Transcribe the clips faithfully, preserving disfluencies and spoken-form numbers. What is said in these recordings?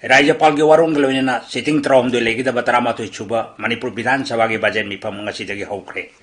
ꯔꯥꯖ꯭ꯌꯄꯥꯜꯒꯤ ꯋꯥꯔꯣꯜꯒ ꯂꯣꯏꯅꯅ sitting ꯇꯔꯥꯍꯨꯝꯗꯣꯏ ꯂꯩꯒꯗꯕ ꯇꯔꯥꯃꯥꯊꯣꯏ ꯁꯨꯕ ꯃꯅꯤꯄꯨꯔ ꯕꯤꯙꯥꯟ ꯁꯚꯥꯒꯤ budget ꯃꯤꯐꯝ ꯉꯁꯤꯗꯒꯤ ꯍꯧꯈ꯭ꯔꯦ꯫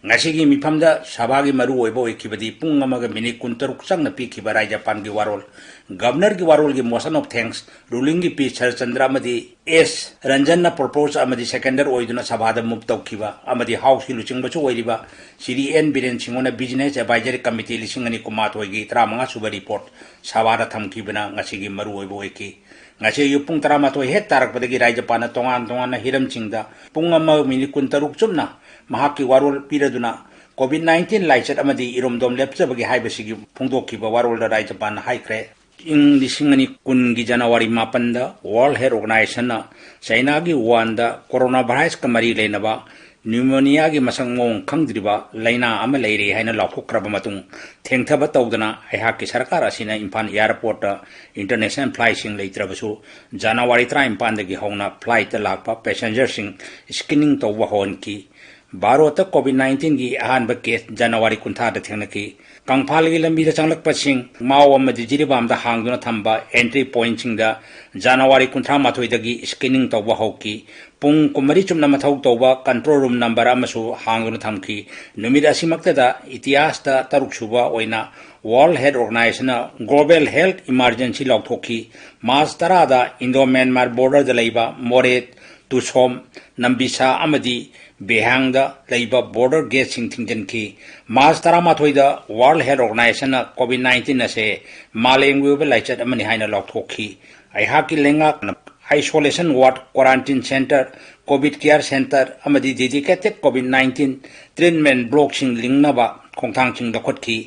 ꯉꯁꯤꯒꯤ ꯃꯤꯐꯝꯗ ꯁꯚꯥꯒꯤ ꯃꯔꯨꯑꯣꯏꯕ ꯑꯣꯏꯈꯤꯕꯗꯤ ꯄꯨꯡ ꯑꯃꯒ ꯃꯤꯅꯤꯠ ꯀꯨꯟꯇꯔꯨꯛ ꯆꯪꯅ ꯄꯤꯈꯤꯕ ꯔꯥꯖ꯭ꯌꯄꯥꯜꯒꯤ ꯋꯥꯔꯣꯜ, Governorꯒꯤ ꯋꯥꯔꯣꯜꯒꯤ motion of thanks, rulingꯒꯤ ꯄꯤ ꯁꯔꯠꯆꯟꯗ꯭ꯔ ꯑꯃꯗꯤ ꯑꯦꯁ ꯔꯟꯖꯟꯅ propose ꯑꯃꯗꯤ seconder ꯑꯣꯏꯗꯨꯅ ꯁꯚꯥꯗ move ꯇꯧꯈꯤꯕ ꯑꯃꯗꯤ Houseꯀꯤ ꯂꯨꯆꯤꯡꯕꯁꯨ ꯑꯣꯏꯔꯤꯕ ꯁ꯭ꯔꯤ ꯑꯦꯟ ꯕꯤꯔꯦꯟ ꯁꯤꯡꯍꯅ Business Advisory Committee ꯂꯤꯁꯤꯡ ꯑꯅꯤ ꯀꯨꯟꯃꯥꯊꯣꯏꯒꯤ ꯇꯔꯥꯃꯉꯥ ꯁꯨꯕ report ꯁꯚꯥꯗ ꯊꯝꯈꯤꯕꯅ ꯉꯁꯤꯒꯤ ꯃꯔꯨꯑꯣꯏꯕ ꯑꯣꯏꯈꯤ꯫ ꯉꯁꯤ ꯑꯌꯨꯛ ꯄꯨꯡ ꯇꯔꯥꯃꯥꯊꯣꯏ ꯍꯦꯛ ꯇꯥꯔꯛꯄꯗꯒꯤ ꯔꯥꯖ꯭ꯌꯄꯥꯜꯅ ꯇꯣꯉꯥꯟ ꯇꯣꯉꯥꯟꯅ ꯍꯤꯔꯝꯁꯤꯡꯗ ꯄꯨꯡ ꯑꯃ ꯃꯤꯅꯤꯠ ꯀꯨꯟꯇꯔꯨꯛ ꯆꯨꯞꯅ ꯃꯍꯥꯛꯀꯤ ꯋꯥꯔꯣꯜ ꯄꯤꯔꯗꯨꯅ COVID nineteen ꯂꯥꯏꯆꯠ ꯑꯃꯗꯤ ꯏꯔꯣꯝꯗꯣꯝ ꯂꯦꯞꯆꯕꯒꯤ ꯍꯥꯏꯕꯁꯤꯒꯤ ꯐꯣꯡꯗꯣꯛꯈꯤꯕ ꯋꯥꯔꯣꯜꯗ ꯔꯥꯖ꯭ꯌꯄꯥꯜꯅ ꯍꯥꯏꯈ꯭ꯔꯦ꯫ ꯏꯪ ꯂꯤꯁꯤꯡ ꯑꯅꯤ ꯀꯨꯟꯒꯤ ꯖꯅꯋꯥꯔꯤ ꯃꯥꯄꯟꯗ World Health Organizationꯅ ꯆꯥꯏꯅꯥꯒꯤ ꯋꯨꯍꯥꯟꯗ coronavirusꯀ ꯃꯔꯤ ꯂꯩꯅꯕ pneumoniaꯒꯤ ꯃꯁꯛ ꯃꯑꯣꯡ ꯈꯪꯗ꯭ꯔꯤꯕ ꯂꯥꯏꯅꯥ ꯑꯃ ꯂꯩꯔꯦ ꯍꯥꯏꯅ ꯂꯥꯎꯊꯣꯛꯈ꯭ꯔꯕ ꯃꯇꯨꯡ, ꯊꯦꯡꯊꯕ ꯇꯧꯗꯅ ꯑꯩꯍꯥꯛꯀꯤ ꯁꯔꯀꯥꯔ ꯑꯁꯤꯅ ꯏꯝꯐꯥꯜ airportꯇ international flightꯁꯤꯡ ꯂꯩꯇ꯭ꯔꯕꯁꯨ, ꯖꯅꯋꯥꯔꯤ ꯇꯔꯥꯅꯤꯄꯥꯟꯗꯒꯤ ꯍꯧꯅ flightꯇ ꯂꯥꯛꯄ passengerꯁꯤꯡ screening ꯇꯧꯕ ꯍꯧꯍꯟꯈꯤ꯫ ꯚꯥꯔꯠꯇ COVID nineteenꯒꯤ ꯑꯍꯥꯟꯕ case ꯖꯅꯋꯥꯔꯤ ꯀꯨꯟꯊ꯭ꯔꯥꯗ ꯊꯦꯡꯅꯈꯤ꯫ ꯀꯪꯐꯥꯜꯒꯤ ꯂꯝꯕꯤꯗ ꯆꯪꯂꯛꯄꯁꯤꯡ ꯃꯥꯎ ꯑꯃꯗꯤ ꯖꯤꯔꯤꯕꯥꯝꯗ ꯍꯥꯡꯗꯨꯅ ꯊꯝꯕ entry pointꯁꯤꯡꯗ ꯖꯅꯋꯥꯔꯤ ꯀꯨꯟꯊ꯭ꯔꯥ ꯃꯥꯊꯣꯏꯗꯒꯤ screening ꯇꯧꯕ ꯍꯧꯈꯤ꯫ ꯄꯨꯡ ꯀꯨꯟꯃꯔꯤ ꯆꯨꯞꯅ ꯃꯊꯧ ꯇꯧꯕ control room number ꯑꯃꯁꯨ ꯍꯥꯡꯗꯨꯅ ꯊꯝꯈꯤ꯫ ꯅꯨꯃꯤꯠ ꯑꯁꯤꯃꯛꯇꯗ ꯏꯇꯤꯍꯥꯁꯇ ꯇꯔꯨꯛ ꯁꯨꯕ ꯑꯣꯏꯅ World Health Organizationꯅ global health emergency ꯂꯥꯎꯊꯣꯛꯈꯤ꯫ ꯃꯥꯔꯆ ꯇꯔꯥꯗ Indo-Myanmar borderꯗ ꯂꯩꯕ ꯃꯣꯔꯦ, ꯇꯨꯁꯣꯝ, ꯅꯝꯕꯤꯁꯥ ꯑꯃꯗꯤ ꯕꯦꯍꯥꯡꯗ ꯂꯩꯕ border gateꯁꯤꯡ ꯊꯤꯡꯖꯤꯟꯈꯤ꯫ ꯃꯥꯔꯆ ꯇꯔꯥꯃꯥꯊꯣꯏꯗ World Health Organizationꯅ COVID nineteen ꯑꯁꯦ ꯃꯥꯂꯦꯝꯒꯤ ꯑꯣꯏꯕ ꯂꯥꯏꯆꯠ ꯑꯃꯅꯤ ꯍꯥꯏꯅ ꯂꯥꯎꯊꯣꯛꯈꯤ꯫ ꯑꯩꯍꯥꯛꯀꯤ ꯂꯩꯉꯥꯛꯅ isolation ward, quarantine centre, COVID care centre ꯑꯃꯗꯤ dedicated COVID nineteen treatment blockꯁꯤꯡ ꯂꯤꯡꯅꯕ ꯈꯣꯡꯊꯥꯡꯁꯤꯡ ꯂꯧꯈꯠꯈꯤ꯫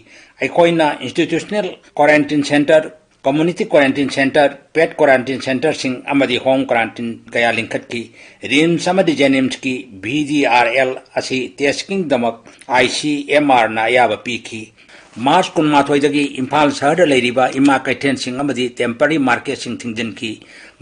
ꯑꯩꯈꯣꯏꯅ institutional quarantine centre, community quarantine centre, pet quarantine centreꯁꯤꯡ ꯑꯃꯗꯤ home quarantine ꯀꯌꯥ ꯂꯤꯡꯈꯠꯈꯤ꯫ RIMS ꯑꯃꯗꯤ JNIMSꯀꯤ VDRL ꯑꯁꯤ testingꯗꯃꯛ ICMRꯅ ꯑꯌꯥꯕ ꯄꯤꯈꯤ꯫ ꯃꯥꯔꯆ ꯀꯨꯟꯃꯥꯊꯣꯏꯗꯒꯤ ꯏꯝꯐꯥꯜ ꯁꯍꯔꯗ ꯂꯩꯔꯤꯕ ꯏꯃꯥ ꯀꯩꯊꯦꯜꯁꯤꯡ ꯑꯃꯗꯤ temporary marketꯁꯤꯡ ꯊꯤꯡꯖꯤꯟꯈꯤ꯫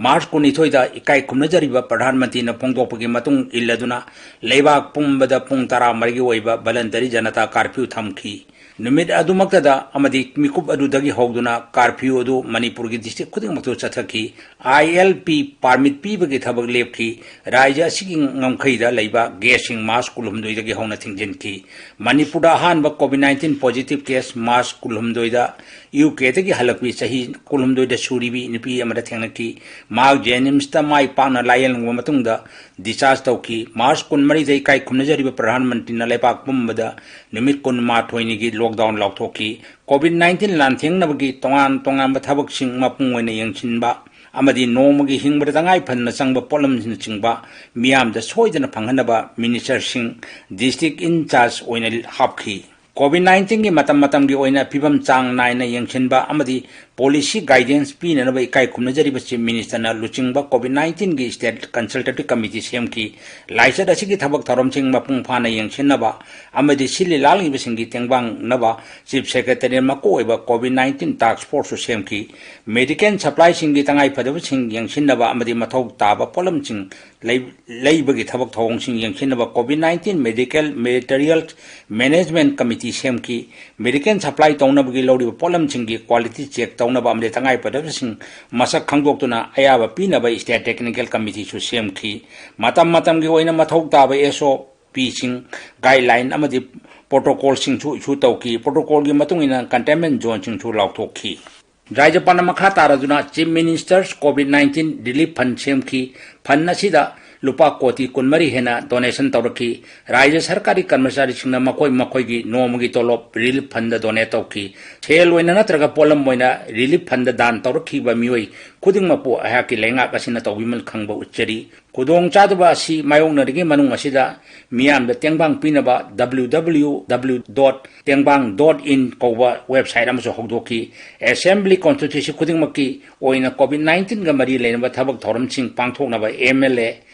ꯃꯥꯔꯆ ꯀꯨꯟꯅꯤꯊꯣꯏꯗ ꯏꯀꯥꯏ ꯈꯨꯝꯅꯖꯔꯤꯕ ꯄ꯭ꯔꯙꯥꯟ ꯃꯟꯇ꯭ꯔꯤꯅ ꯐꯣꯡꯗꯣꯛꯄꯒꯤ ꯃꯇꯨꯡ ꯏꯜꯂꯗꯨꯅ ꯂꯩꯕꯥꯛ ꯄꯨꯝꯕꯗ ꯄꯨꯡ ꯇꯔꯥꯃꯔꯤꯒꯤ ꯑꯣꯏꯕ voluntary ꯖꯅꯇꯥ curfew ꯊꯝꯈꯤ꯫ ꯅꯨꯃꯤꯠ ꯑꯗꯨꯃꯛꯇꯗ ꯑꯃꯗꯤ ꯃꯤꯀꯨꯞ ꯑꯗꯨꯗꯒꯤ ꯍꯧꯗꯨꯅ curfew ꯑꯗꯨ ꯃꯅꯤꯄꯨꯔꯒꯤ district ꯈꯨꯗꯤꯡꯃꯛꯇ ꯆꯠꯊꯈꯤ꯫ ILP permit ꯄꯤꯕꯒꯤ ꯊꯕꯛ ꯂꯦꯞꯈꯤ꯫ ꯔꯥꯖ꯭ꯌ ꯑꯁꯤꯒꯤ ꯉꯝꯈꯩꯗ ꯂꯩꯕ ꯒꯦꯠꯁꯤꯡ March ꯀꯨꯟꯍꯨꯝꯗꯣꯏꯗꯒꯤ ꯍꯧꯅ ꯊꯤꯡꯖꯤꯟꯈꯤ꯫ ꯃꯅꯤꯄꯨꯔꯗ ꯑꯍꯥꯟꯕ COVID nineteen positive case March ꯀꯨꯟꯍꯨꯝꯗꯣꯏꯗ UKꯗꯒꯤ ꯍꯜꯂꯛꯄꯤ ꯆꯍꯤ ꯀꯨꯟꯍꯨꯝꯗꯣꯏꯗ ꯁꯨꯔꯤꯕꯤ ꯅꯨꯄꯤ ꯑꯃꯗ ꯊꯦꯡꯅꯈꯤ꯫ ꯃꯍꯥꯛ JNIMSꯇ ꯃꯥꯏ ꯄꯥꯛꯅ ꯂꯥꯌꯦꯡꯕ ꯃꯇꯨꯡꯗ discharge ꯇꯧꯈꯤ꯫ March ꯀꯨꯟꯃꯔꯤꯗ ꯏꯀꯥꯏ ꯈꯨꯝꯅꯖꯔꯤꯕ ꯄ꯭ꯔꯙꯥꯟ ꯃꯟꯇ꯭ꯔꯤꯅ ꯂꯩꯕꯥꯛ ꯄꯨꯝꯕꯗ ꯅꯨꯃꯤꯠ ꯀꯨꯟꯃꯥꯊꯣꯏꯅꯤꯒꯤ lockdown ꯂꯥꯎꯊꯣꯛꯈꯤ꯫ COVID nineteen ꯂꯥꯟꯊꯦꯡꯅꯕꯒꯤ ꯇꯣꯉꯥꯟ ꯇꯣꯉꯥꯟꯕ ꯊꯕꯛꯁꯤꯡ ꯃꯄꯨꯡ ꯑꯣꯏꯅ ꯌꯦꯡꯁꯤꯟꯕ ꯑꯃꯗꯤ ꯅꯣꯡꯃꯒꯤ ꯍꯤꯡꯕꯗ ꯇꯉꯥꯏ ꯐꯗꯅ ꯆꯪꯕ ꯄꯣꯠꯂꯝꯁꯤꯡꯅꯆꯤꯡꯕ ꯃꯤꯌꯥꯝꯗ ꯁꯣꯏꯗꯅ ꯐꯪꯍꯟꯅꯕ ministerꯁꯤꯡ district in charge ꯑꯣꯏꯅ ꯍꯥꯞꯈꯤ꯫ COVID nineteenꯒꯤ ꯃꯇꯝ ꯃꯇꯝꯒꯤ ꯑꯣꯏꯅ ꯐꯤꯕꯝ ꯆꯥꯡ ꯅꯥꯏꯅ ꯌꯦꯡꯁꯤꯟꯕ ꯑꯃꯗꯤ policy guidance ꯄꯤꯅꯅꯕ ꯏꯀꯥꯏ ꯈꯨꯝꯅꯖꯔꯤꯕ Chief Ministerꯅ ꯂꯨꯆꯤꯡꯕ COVID nineteenꯒꯤ state consultative committee ꯁꯦꯝꯈꯤ꯫ ꯂꯥꯏꯆꯠ ꯑꯁꯤꯒꯤ ꯊꯕꯛ ꯊꯧꯔꯝꯁꯤꯡ ꯃꯄꯨꯡ ꯐꯥꯅ ꯌꯦꯡꯁꯤꯟꯅꯕ ꯑꯃꯗꯤ ꯁꯤꯜꯂꯤ ꯂꯥꯡꯂꯤꯕꯁꯤꯡꯒꯤ ꯇꯦꯡꯕꯥꯡꯅꯕ Chief Secretariat ꯃꯀꯣꯛ ꯑꯣꯏꯕ COVID nineteen task forceꯁꯨ ꯁꯦꯝꯈꯤ꯫ Medical supplyꯁꯤꯡꯒꯤ ꯇꯉꯥꯏꯐꯗꯕꯁꯤꯡ ꯌꯦꯡꯁꯤꯟꯅꯕ ꯑꯃꯗꯤ ꯃꯊꯧ ꯇꯥꯕ ꯄꯣꯠꯂꯝꯁꯤꯡ ꯂꯩ-, ꯂꯩꯕꯒꯤ ꯊꯕꯛ ꯊꯧꯑꯣꯡꯁꯤꯡ ꯌꯦꯡꯁꯤꯟꯅꯕ COVID nineteen medical materials management committee ꯁꯦꯝꯈꯤ꯫ Medical supply ꯇꯧꯅꯕꯒꯤ ꯂꯧꯔꯤꯕ ꯄꯣꯠꯂꯝꯁꯤꯡꯒꯤ quality check ꯇꯧꯅꯕ ꯑꯃꯗꯤ ꯇꯉꯥꯏꯐꯗꯕꯁꯤꯡ ꯃꯁꯛ ꯈꯪꯗꯣꯛꯇꯨꯅ ꯑꯌꯥꯕ ꯄꯤꯅꯕ state technical committeeꯁꯨ ꯁꯦꯝꯈꯤ꯫ ꯃꯇꯝ ꯃꯇꯝꯒꯤ ꯑꯣꯏꯅ ꯃꯊꯧ ꯇꯥꯕ SOPꯁꯤꯡ, guideline ꯑꯃꯗꯤ protocolꯁꯤꯡꯁꯨ issue ꯇꯧꯈꯤ꯫ Protocolꯒꯤ ꯃꯇꯨꯡ ꯏꯟꯅ containment zoneꯁꯤꯡꯁꯨ ꯂꯥꯎꯊꯣꯛꯈꯤ꯫ ꯔꯥꯖ꯭ꯌꯄꯥꯜꯅ ꯃꯈꯥ ꯇꯥꯔꯗꯨꯅ Chief Minister's COVID nineteen Relief Fund ꯁꯦꯝꯈꯤ꯫ Fund ꯑꯁꯤꯗ ꯂꯨꯄꯥ ꯀꯣꯇꯤ ꯀꯨꯟꯃꯔꯤ ꯍꯦꯟꯅ donation ꯇꯧꯔꯛꯈꯤ꯫ ꯔꯥꯖ꯭ꯌ ꯁꯔꯀꯥꯔꯒꯤ ꯀꯔꯃꯆꯥꯔꯤꯁꯤꯡꯅ ꯃꯈꯣꯏ ꯃꯈꯣꯏꯒꯤ ꯅꯣꯡꯃꯒꯤ ꯇꯣꯂꯣꯞ Relief Fundꯗ donate ꯇꯧꯈꯤ꯫ ꯁꯦꯜ ꯑꯣꯏꯅ ꯅꯠꯇ꯭ꯔꯒ ꯄꯣꯠꯂꯝ ꯑꯣꯏꯅ Relief Fundꯗ ꯗꯥꯟ ꯇꯧꯔꯛꯈꯤꯕ ꯃꯤꯑꯣꯏ ꯈꯨꯗꯤꯡꯃꯛꯄꯨ ꯑꯩꯍꯥꯛꯀꯤ ꯂꯩꯉꯥꯛ ꯑꯁꯤꯅ ꯇꯧꯕꯤꯃꯜ ꯈꯪꯕ ꯎꯠꯆꯔꯤ꯫ ꯈꯨꯗꯣꯡꯆꯥꯗꯕ ꯑꯁꯤ ꯃꯥꯌꯣꯛꯅꯔꯤꯉꯩ ꯃꯅꯨꯡ ꯑꯁꯤꯗ ꯃꯤꯌꯥꯝꯗ ꯇꯦꯡꯕꯥꯡ ꯄꯤꯅꯕ W W W dot tengbank dot in ꯀꯧꯕ website ꯑꯃꯁꯨ ꯍꯧꯗꯣꯛꯈꯤ꯫ Assembly constituency ꯈꯨꯗꯤꯡꯃꯛꯀꯤ ꯑꯣꯏꯅ COVID nineteenꯒ ꯃꯔꯤ ꯂꯩꯅꯕ ꯊꯕꯛ ꯊꯧꯔꯝꯁꯤꯡ ꯄꯥꯡꯊꯣꯛꯅꯕ MLA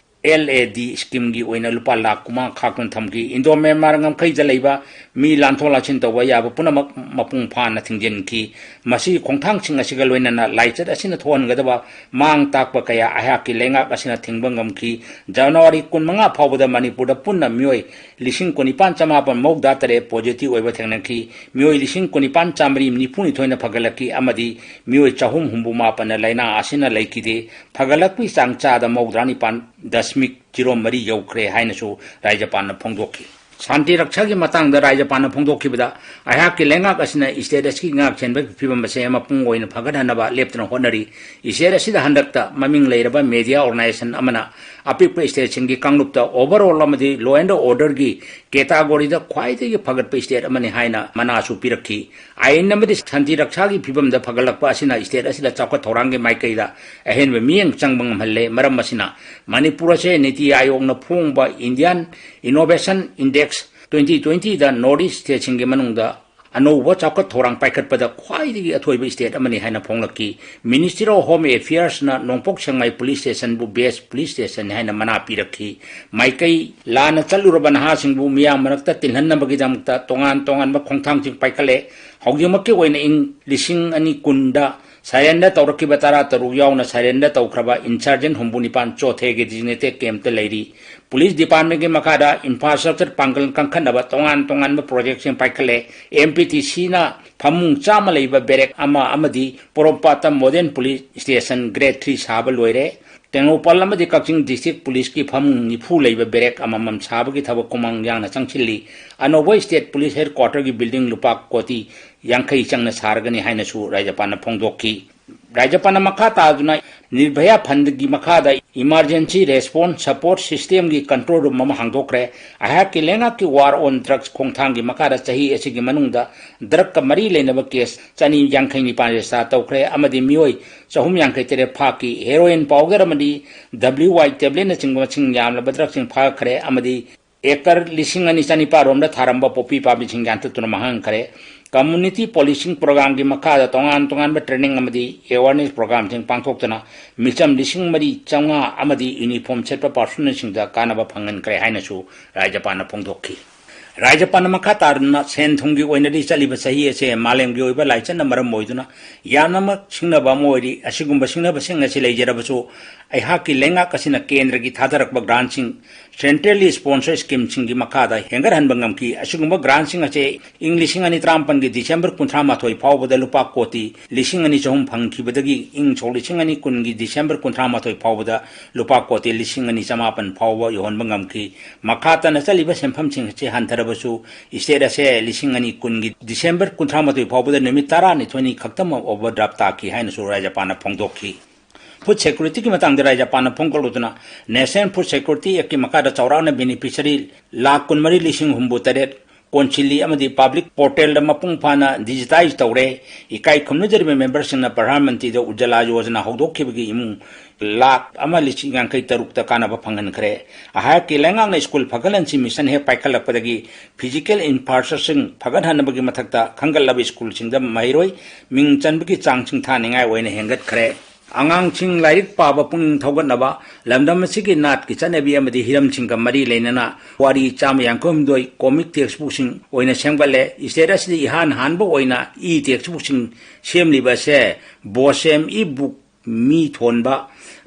ꯑꯦꯜ ꯑꯦ ꯗꯤ ꯁ꯭ꯀꯤꯝꯒꯤ ꯑꯣꯏꯅ ꯂꯨꯄꯥ ꯂꯥꯈ ꯀꯨꯟꯃꯉꯥ ꯈꯥꯛꯇꯨꯅ ꯊꯝꯈꯤ꯫ ꯏꯟꯗꯣ ꯃ꯭ꯌꯥꯟꯃꯥꯔ ꯉꯝꯈꯩꯗ ꯂꯩꯕ ꯃꯤ ꯂꯥꯟꯊꯣꯛ ꯂꯥꯟꯁꯤꯟ ꯇꯧꯕ ꯌꯥꯕ ꯄꯨꯝꯅꯃꯛ ꯃꯄꯨꯡ ꯐꯥꯅ ꯊꯤꯡꯖꯤꯟꯈꯤ꯫ ꯃꯁꯤꯒꯤ ꯈꯣꯡꯊꯥꯡꯁꯤꯡ ꯑꯁꯤꯒ ꯂꯣꯏꯅꯅ ꯂꯥꯏꯆꯠ ꯑꯁꯤꯅ ꯊꯣꯛꯍꯟꯒꯗꯕ ꯃꯥꯡ ꯇꯥꯛꯄ ꯀꯌꯥ ꯑꯩꯍꯥꯛꯀꯤ ꯂꯩꯉꯥꯛ ꯑꯁꯤꯅ ꯊꯤꯡꯕ ꯉꯝꯈꯤ꯫ ꯖꯅꯋꯥꯔꯤ ꯀꯨꯟꯃꯉꯥ ꯐꯥꯎꯕꯗ ꯃꯅꯤꯄꯨꯔꯗ ꯄꯨꯟꯅ ꯃꯤꯑꯣꯏ ꯂꯤꯁꯤꯡ ꯀꯨꯟꯅꯤꯄꯥꯟ ꯆꯃꯥꯄꯟ ꯃꯧꯗ꯭ꯔꯥ ꯇꯔꯦꯠ positive ꯑꯣꯏꯕ ꯊꯦꯡꯅꯈꯤ꯫ ꯃꯤꯑꯣꯏ ꯂꯤꯁꯤꯡ ꯀꯨꯟꯅꯤꯄꯥꯟ ꯆꯥꯃꯔꯤ ꯅꯤꯐꯨꯅꯤꯊꯣꯏꯅ ꯐꯒꯠꯂꯛꯈꯤ ꯑꯃꯗꯤ ꯃꯤꯑꯣꯏ ꯆꯍꯨꯝ ꯍꯨꯝꯐꯨ ꯃꯥꯄꯟꯅ ꯂꯥꯏꯅꯥ ꯑꯁꯤꯅ ꯂꯩꯈꯤꯗꯦ꯫ ꯐꯒꯠꯂꯛꯄꯒꯤ ꯆꯥꯡ ꯆꯥꯗ ꯃꯧꯗ꯭ꯔꯥ ꯅꯤꯄꯥꯟ ꯗꯁꯃꯤꯛ ꯖꯤꯔꯣ ꯃꯔꯤ ꯌꯧꯈ꯭ꯔꯦ ꯍꯥꯏꯅꯁꯨ ꯔꯥꯖ꯭ꯌꯄꯥꯜꯅ ꯐꯣꯡꯗꯣꯛꯈꯤ꯫ ꯁꯥꯟꯇꯤ ꯔꯛꯁꯥꯒꯤ ꯃꯇꯥꯡꯗ ꯔꯥꯖ꯭ꯌꯄꯥꯜꯅ ꯐꯣꯡꯗꯣꯛꯈꯤꯕꯗ, ꯑꯩꯍꯥꯛꯀꯤ ꯂꯩꯉꯥꯛ ꯑꯁꯤꯅ state ꯑꯁꯤꯒꯤ ꯉꯥꯛ ꯁꯦꯟꯕꯒꯤ ꯐꯤꯕꯝ ꯑꯁꯦ ꯃꯄꯨꯡ ꯑꯣꯏꯅ ꯐꯒꯠꯍꯟꯅꯕ ꯂꯦꯞꯇꯅ ꯍꯣꯠꯅꯔꯤ꯫ State ꯑꯁꯤꯗ ꯍꯟꯗꯛꯇ ꯃꯃꯤꯡ ꯂꯩꯔꯕ media organisation ꯑꯃꯅ ꯑꯄꯤꯛꯄ stateꯁꯤꯡꯒꯤ ꯀꯥꯡꯂꯨꯞꯇ overall ꯑꯃꯗꯤ law and orderꯒꯤ categoryꯗ ꯈ꯭ꯋꯥꯏꯗꯒꯤ ꯐꯒꯠꯄ state ꯑꯃꯅꯤ ꯍꯥꯏꯅ ꯃꯅꯥꯁꯨ ꯄꯤꯔꯛꯈꯤ꯫ ꯑꯥꯏꯟ ꯑꯃꯗꯤ ꯁꯥꯟꯇꯤ ꯔꯛꯁꯥꯒꯤ ꯐꯤꯕꯝꯗ ꯐꯒꯠꯂꯛꯄ ꯑꯁꯤꯅ state ꯑꯁꯤꯗ ꯆꯥꯎꯈꯠ ꯊꯧꯔꯥꯡꯒꯤ ꯃꯥꯏꯀꯩꯗ ꯑꯍꯦꯟꯕ ꯃꯤꯠꯌꯦꯡ ꯆꯪꯕ ꯉꯝꯍꯜꯂꯦ꯫ ꯃꯔꯝ ꯑꯁꯤꯅ ꯃꯅꯤꯄꯨꯔ ꯑꯁꯦ ꯅꯤꯇꯤ ꯑꯥꯌꯣꯒꯅ ꯐꯣꯡꯕ Indian Innovation Index twenty twentyꯗ North East stateꯁꯤꯡꯒꯤ ꯃꯅꯨꯡꯗ ꯑꯅꯧꯕ ꯆꯥꯎꯈꯠ ꯊꯧꯔꯥꯡ ꯄꯥꯏꯈꯠꯄꯗ ꯈ꯭ꯋꯥꯏꯗꯒꯤ ꯑꯊꯣꯏꯕ state ꯑꯃꯅꯤ ꯍꯥꯏꯅ ꯐꯣꯡꯂꯛꯈꯤ꯫ Ministry of Home Affairsꯅ ꯅꯣꯡꯄꯣꯛ ꯁꯦꯛꯃꯥꯏ police stationꯕꯨ best police stationꯅꯤ ꯍꯥꯏꯅ ꯃꯅꯥ ꯄꯤꯔꯛꯈꯤ꯫ ꯃꯥꯏꯀꯩ ꯂꯥꯟꯅ ꯆꯠꯂꯨꯔꯕ ꯅꯍꯥꯁꯤꯡꯕꯨ ꯃꯤꯌꯥꯝ ꯃꯔꯛꯇ ꯇꯤꯜꯍꯟꯅꯕꯒꯤꯗꯃꯛꯇ ꯇꯣꯉꯥꯟ ꯇꯣꯉꯥꯟꯕ ꯈꯣꯡꯊꯥꯡꯁꯤꯡ ꯄꯥꯏꯈꯠꯂꯦ꯫ ꯍꯧꯖꯤꯛꯃꯛꯀꯤ ꯑꯣꯏꯅ ꯏꯪ ꯂꯤꯁꯤꯡ ꯑꯅꯤ ꯀꯨꯟꯗ surrender ꯇꯧꯔꯛꯈꯤꯕ ꯇꯔꯥ ꯇꯔꯨꯛ ꯌꯥꯎꯅ surrender ꯇꯧꯈ꯭ꯔꯕ insurgent ꯍꯨꯝꯐꯨ ꯅꯤꯄꯥꯟ ꯆꯣꯊꯦꯒꯤ designated campꯇ ꯂꯩꯔꯤ꯫ Police departmentꯀꯤ ꯃꯈꯥꯗ infrastructure ꯄꯥꯡꯒꯜ ꯀꯟꯈꯠꯅꯕ ꯇꯣꯉꯥꯟ ꯇꯣꯉꯥꯟꯕ projectꯁꯤꯡ ꯄꯥꯏꯈꯠꯂꯦ꯫ MPTCꯅ ꯐꯃꯨꯡ ꯆꯥꯝꯃ ꯂꯩꯕ barrack ꯑꯃ ꯑꯃꯗꯤ ꯄꯣꯔꯣꯝꯄꯥꯠꯇ modern police station grade three ꯁꯥꯕ ꯂꯣꯏꯔꯦ꯫ ꯇꯦꯡꯅꯧꯄꯜ ꯑꯃꯗꯤ ꯀꯛꯆꯤꯡ district policeꯀꯤ ꯐꯃꯨꯡ ꯅꯤꯐꯨ ꯂꯩꯕ barrack ꯑꯃꯃꯝ ꯁꯥꯕꯒꯤ ꯊꯕꯛ ꯈꯨꯃꯥꯡ ꯌꯥꯡꯅ ꯆꯪꯁꯤꯜꯂꯤ꯫ ꯑꯅꯧꯕ state police headquarterꯒꯤ building ꯂꯨꯄꯥ ꯀꯣꯇꯤ ꯌꯥꯡꯈꯩ ꯆꯪꯅ ꯁꯥꯔꯒꯅꯤ ꯍꯥꯏꯅꯁꯨ ꯔꯥꯖ꯭ꯌꯄꯥꯜꯅ ꯐꯣꯡꯗꯣꯛꯈꯤ꯫ ꯔꯥꯖ꯭ꯌꯄꯥꯜꯅ ꯃꯈꯥ ꯇꯥꯗꯨꯅ Nirbhaya Fundꯒꯤ ꯃꯈꯥꯗ emergency response support systemꯒꯤ control room ꯑꯃ ꯍꯥꯡꯗꯣꯛꯈ꯭ꯔꯦ꯫ ꯑꯩꯍꯥꯛꯀꯤ ꯂꯩꯉꯥꯛꯀꯤ war on drugs ꯈꯣꯡꯊꯥꯡꯒꯤ ꯃꯈꯥꯗ ꯆꯍꯤ ꯑꯁꯤꯒꯤ ꯃꯅꯨꯡꯗ drugꯀ ꯃꯔꯤ ꯂꯩꯅꯕ case ꯆꯅꯤ ꯌꯥꯡꯈꯩ ꯅꯤꯄꯥꯟ register ꯇꯧꯈ꯭ꯔꯦ ꯑꯃꯗꯤ ꯃꯤꯑꯣꯏ ꯆꯍꯨꯝ ꯌꯥꯡꯈꯩ ꯇꯔꯦꯠ ꯐꯥꯈꯤ꯫ Heroin powder ꯑꯃꯗꯤ W Y tabletꯅꯆꯤꯡꯕ ꯃꯁꯤꯡ ꯌꯥꯝꯂꯕ drugꯁꯤꯡ ꯐꯥꯈ꯭ꯔꯦ ꯑꯃꯗꯤ ꯑꯦꯀꯔ ꯂꯤꯁꯤꯡ ꯑꯅꯤ ꯆꯅꯤꯄꯥꯜ ꯔꯣꯝꯗ ꯊꯥꯔꯝꯕ ꯄꯣꯄꯤ ꯄꯥꯝꯕꯤꯁꯤꯡ ꯌꯥꯟꯊꯠꯇꯨꯅ ꯃꯥꯡꯍꯟꯈ꯭ꯔꯦ꯫ Community policing program ꯒꯤ ꯃꯈꯥꯗ ꯇꯣꯉꯥꯟ ꯇꯣꯉꯥꯟꯕ training ꯑꯃꯗꯤ awareness program ꯁꯤꯡ ꯄꯥꯡꯊꯣꯛꯇꯨꯅ ꯃꯤꯆꯝ ꯂꯤꯁꯤꯡ ꯃꯔꯤ ꯆꯥꯝꯃꯉꯥ ꯑꯃꯗꯤ uniform ꯁꯦꯠꯄ personnel ꯁꯤꯡꯗ ꯀꯥꯟꯅꯕ ꯐꯪꯍꯟꯈ꯭ꯔꯦ ꯍꯥꯏꯅꯁꯨ ꯔꯥꯖ꯭ꯌꯄꯥꯜꯅ ꯐꯣꯡꯗꯣꯛꯈꯤ꯫ ꯔꯥꯖ꯭ꯌꯄꯥꯜꯅ ꯃꯈꯥ ꯇꯥꯅ ꯁꯦꯟ ꯊꯨꯝꯒꯤ ꯑꯣꯏꯅꯗꯤ ꯆꯠꯂꯤꯕ ꯆꯍꯤ ꯑꯁꯦ ꯃꯥꯂꯦꯝꯒꯤ ꯑꯣꯏꯕ ꯂꯥꯏꯆꯠꯅ ꯃꯔꯝ ꯑꯣꯏꯗꯨꯅ ꯌꯥꯝꯅꯃꯛ ꯁꯤꯡꯅꯕ ꯑꯃ ꯑꯣꯏꯔꯤ꯫ ꯑꯁꯤꯒꯨꯝꯕ ꯁꯤꯡꯅꯕꯁꯤꯡ ꯑꯁꯤ ꯂꯩꯖꯔꯕꯁꯨ ꯑꯩꯍꯥꯛꯀꯤ ꯂꯩꯉꯥꯛ ꯑꯁꯤꯅ ꯀꯦꯟꯗ꯭ꯔꯒꯤ ꯊꯥꯗꯔꯛꯄ grant ꯁꯤꯡ, centrally sponsored scheme ꯁꯤꯡꯒꯤ ꯃꯈꯥꯗ ꯍꯦꯟꯒꯠꯍꯟꯕ ꯉꯝꯈꯤ꯫ ꯑꯁꯤꯒꯨꯝꯕ grant ꯁꯤꯡ ꯑꯁꯤ ꯏꯪ ꯂꯤꯁꯤꯡ ꯑꯅꯤ ꯇꯔꯥꯃꯥꯄꯜꯒꯤ December ꯀꯨꯟꯊ꯭ꯔꯥ ꯃꯥꯊꯣꯏ ꯐꯥꯎꯕꯗ ꯂꯨꯄꯥ ꯀꯣꯇꯤ ꯂꯤꯁꯤꯡ ꯑꯅꯤ ꯆꯍꯨꯝ ꯐꯪꯈꯤꯕꯗꯒꯤ ꯏꯪ ꯁꯣꯛ ꯂꯤꯁꯤꯡ ꯑꯅꯤ ꯀꯨꯟꯒꯤ December ꯀꯨꯟꯊ꯭ꯔꯥ ꯃꯥꯊꯣꯏ ꯐꯥꯎꯕꯗ ꯂꯨꯄꯥ ꯀꯣꯇꯤ ꯂꯤꯁꯤꯡ ꯑꯅꯤ ꯆꯃꯥꯄꯜ ꯐꯥꯎꯕ ꯌꯧꯍꯟꯕ ꯉꯝꯈꯤ꯫ ꯃꯈꯥ ꯇꯥꯅ ꯆꯠꯂꯤꯕ ꯁꯦꯟꯐꯝꯁꯤꯡ ꯑꯁꯤ ꯍꯟꯊꯔꯕꯁꯨ state ꯑꯁꯦ ꯂꯤꯁꯤꯡ ꯑꯅꯤ ꯀꯨꯟꯒꯤ December ꯀꯨꯟꯊ꯭ꯔꯥ ꯃꯥꯊꯣꯏ ꯐꯥꯎꯕꯗ ꯅꯨꯃꯤꯠ ꯇꯔꯥꯅꯤꯊꯣꯏꯅꯤ ꯈꯛꯇꯃꯛ overdraft ꯇꯥꯈꯤ ꯍꯥꯏꯅꯁꯨ ꯔꯥꯖ꯭ꯌꯄꯥꯜꯅ ꯐꯣꯡꯗꯣꯛꯈꯤ꯫ Food security ꯒꯤ ꯃꯇꯥꯡꯗ ꯔꯥꯖ꯭ꯌꯄꯥꯜꯅ ꯐꯣꯡꯗꯣꯛꯂꯗꯨꯅ, National Food Security Act ꯀꯤ ꯃꯈꯥꯗ ꯆꯥꯎꯔꯥꯛꯅ beneficiary ꯂꯥꯈ ꯀꯨꯟꯃꯔꯤ ꯂꯤꯁꯤꯡ ꯍꯨꯝꯐꯨ ꯇꯔꯦꯠ ꯀꯣꯟꯁꯤꯜꯂꯤ ꯑꯃꯗꯤ public portal ꯗ ꯃꯄꯨꯡ ꯐꯥꯅ digitize ꯇꯧꯔꯦ꯫ ꯏꯀꯥꯏ ꯈꯨꯝꯅꯖꯔꯤꯕ member ꯁꯤꯡꯅ ꯄ꯭ꯔꯙꯥꯟ ꯃꯟꯇ꯭ꯔꯤꯗ ꯎꯖꯂꯥ ꯌꯣꯖꯅꯥ ꯍꯧꯗꯣꯛꯈꯤꯕꯒꯤ ꯏꯃꯨꯡ ꯂꯥꯈ ꯑꯃ ꯂꯤꯁꯤꯡ ꯌꯥꯡꯈꯩ ꯇꯔꯨꯛꯇ ꯀꯥꯟꯅꯕ ꯐꯪꯍꯟꯈ꯭ꯔꯦ꯫ ꯑꯩꯍꯥꯛꯀꯤ ꯂꯩꯉꯥꯛꯅ ꯁ꯭ꯀꯨꯜ ꯐꯒꯠꯍꯟꯁꯤ ꯃꯤꯁꯟ ꯍꯦꯛ ꯄꯥꯏꯈꯠꯂꯛꯄꯗꯒꯤ physical infrastructure ꯁꯤꯡ ꯐꯒꯠꯍꯟꯅꯕꯒꯤ ꯃꯊꯛꯇ ꯈꯟꯒꯠꯂꯕ ꯁ꯭ꯀꯨꯜꯁꯤꯡꯗ ꯃꯍꯩꯔꯣꯏ ꯃꯤꯡ ꯆꯟꯕꯒꯤ ꯆꯥꯡꯁꯤꯡ ꯊꯥꯅꯤꯡꯉꯥꯏ ꯑꯣꯏꯅ ꯍꯦꯟꯒꯠꯈ꯭ꯔꯦ꯫ ꯑꯉꯥꯡꯁꯤꯡ ꯂꯥꯏꯔꯤꯛ ꯄꯥꯕ ꯄꯨꯛꯅꯤꯡ ꯊꯧꯒꯠꯅꯕ ꯂꯝꯗꯝ ꯑꯁꯤꯒꯤ ꯅꯥꯠꯀꯤ ꯆꯠꯅꯕꯤ ꯑꯃꯗꯤ ꯍꯤꯔꯝꯁꯤꯡꯒ ꯃꯔꯤ ꯂꯩꯅꯅ ꯋꯥꯔꯤ ꯆꯥꯝꯃ ꯌꯥꯡꯈꯩ ꯍꯨꯝꯗꯣꯏ comic textbook ꯁꯤꯡ ꯑꯣꯏꯅ ꯁꯦꯝꯒꯠꯂꯦ꯫ State ꯑꯁꯤꯗ ꯏꯍꯥꯟ ꯍꯥꯟꯕ ꯑꯣꯏꯅ e textbook ꯁꯤꯡ ꯁꯦꯝꯂꯤꯕ ꯑꯁꯦ ꯕꯣꯁꯦꯝ e-book ꯃꯤ ꯊꯣꯟꯕ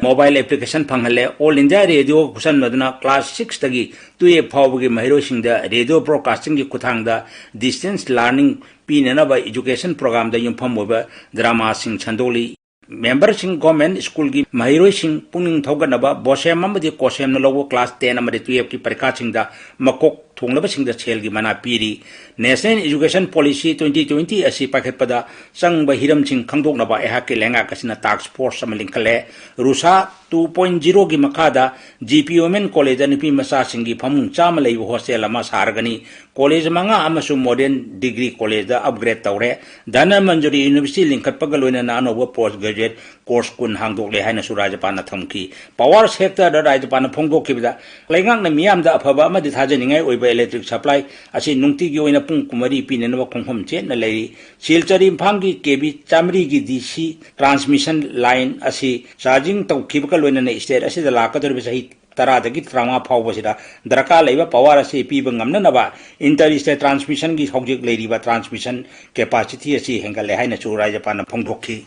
mobile application ꯐꯪꯍꯜꯂꯦ꯫ All India Radio ꯈꯨꯠꯁꯝꯅꯗꯨꯅ class six ꯇꯒꯤ twelve ꯐꯥꯎꯕꯒꯤ ꯃꯍꯩꯔꯣꯏꯁꯤꯡꯗ radio broadcasting ꯒꯤ ꯈꯨꯠꯊꯥꯡꯗ distance learning ꯄꯤꯅꯅꯕ education program ꯗ ꯌꯨꯝꯐꯝ ꯑꯣꯏꯕ drama ꯁꯤꯡ ꯁꯟꯗꯣꯛꯂꯤ꯫ Member ꯁꯤꯡ government ꯁ꯭ꯀꯨꯜꯒꯤ ꯃꯍꯩꯔꯣꯏꯁꯤꯡ ꯄꯨꯛꯅꯤꯡ ꯊꯧꯒꯠꯅꯕ ꯕꯣꯁꯦꯝ ꯑꯃꯗꯤ ꯀꯣꯁꯦꯝꯅ ꯂꯧꯕ class ten ꯑꯃꯗꯤ twelve ꯀꯤ ꯄꯔꯤꯈꯥꯁꯤꯡꯗ ꯃꯀꯣꯛ ꯊꯣꯡꯂꯕꯁꯤꯡꯗ ꯁꯦꯜꯒꯤ ꯃꯅꯥ ꯄꯤꯔꯤ꯫ National Education Policy twenty twenty ꯑꯁꯤ ꯄꯥꯏꯈꯠꯄꯗ ꯆꯪꯕ ꯍꯤꯔꯝꯁꯤꯡ ꯈꯪꯗꯣꯛꯅꯕ ꯑꯩꯍꯥꯛꯀꯤ ꯂꯩꯉꯥꯛ ꯑꯁꯤꯅ task force ꯑꯃ ꯂꯤꯡꯈꯠꯂꯦ꯫ ꯔꯨꯁꯥ two point zero ꯒꯤ ꯃꯈꯥꯗ G P Women College ꯗ ꯅꯨꯄꯤ ꯃꯆꯥꯁꯤꯡꯒꯤ ꯐꯃꯨꯡ ꯆꯥꯝꯃ ꯂꯩꯕ hostel ꯑꯃ ꯁꯥꯔꯒꯅꯤ꯫ College ꯃꯉꯥ ꯑꯃꯁꯨ modern degree college ꯗ upgrade ꯇꯧꯔꯦ꯫ ꯙꯅꯃꯟꯖꯨꯔꯤ University ꯂꯤꯡꯈꯠꯄꯒ ꯂꯣꯏꯅꯅ ꯑꯅꯧꯕ post graduate course ꯀꯨꯟ ꯍꯥꯡꯗꯣꯛꯂꯦ ꯍꯥꯏꯅꯁꯨ ꯔꯥꯖ꯭ꯌꯄꯥꯜꯅ ꯊꯝꯈꯤ꯫ Power sector ꯗ ꯔꯥꯖ꯭ꯌꯄꯥꯜꯅ ꯐꯣꯡꯗꯣꯛꯈꯤꯕꯗ, ꯂꯩꯉꯥꯛꯅ ꯃꯤꯌꯥꯝꯗ ꯑꯐꯕ ꯑꯃꯗꯤ ꯊꯥꯖꯅꯤꯡꯉꯥꯏ ꯑꯣꯏꯕ electric supply ꯑꯁꯤ ꯅꯨꯡꯇꯤꯒꯤ ꯑꯣꯏꯅ ꯄꯨꯡ ꯀꯨꯟꯃꯔꯤ ꯄꯤꯅꯅꯕ ꯈꯣꯡꯐꯝ ꯆꯦꯠꯅ ꯂꯩꯔꯤ꯫ ꯁꯤꯜꯆꯔ ꯏꯝꯐꯥꯜꯒꯤ K V ꯆꯥꯃꯔꯤꯒꯤ D C transmission line ꯑꯁꯤ charging ꯇꯧꯈꯤꯕꯒ ꯂꯣꯏꯅꯅ state ꯑꯁꯤꯗ ꯂꯥꯛꯀꯗꯧꯔꯤꯕ ꯆꯍꯤ ꯇꯔꯥꯗꯒꯤ ꯇꯔꯥꯃꯉꯥ ꯐꯥꯎꯕꯁꯤꯗ ꯗꯔꯀꯥꯔ ꯂꯩꯕ power ꯑꯁꯤ ꯄꯤꯕ ꯉꯝꯅꯅꯕ inter state transmission ꯒꯤ ꯍꯧꯖꯤꯛ ꯂꯩꯔꯤꯕ transmission capacity ꯑꯁꯤ ꯍꯦꯟꯒꯠꯂꯦ ꯍꯥꯏꯅꯁꯨ ꯔꯥꯖ꯭ꯌꯄꯥꯜꯅ ꯐꯣꯡꯗꯣꯛꯈꯤ꯫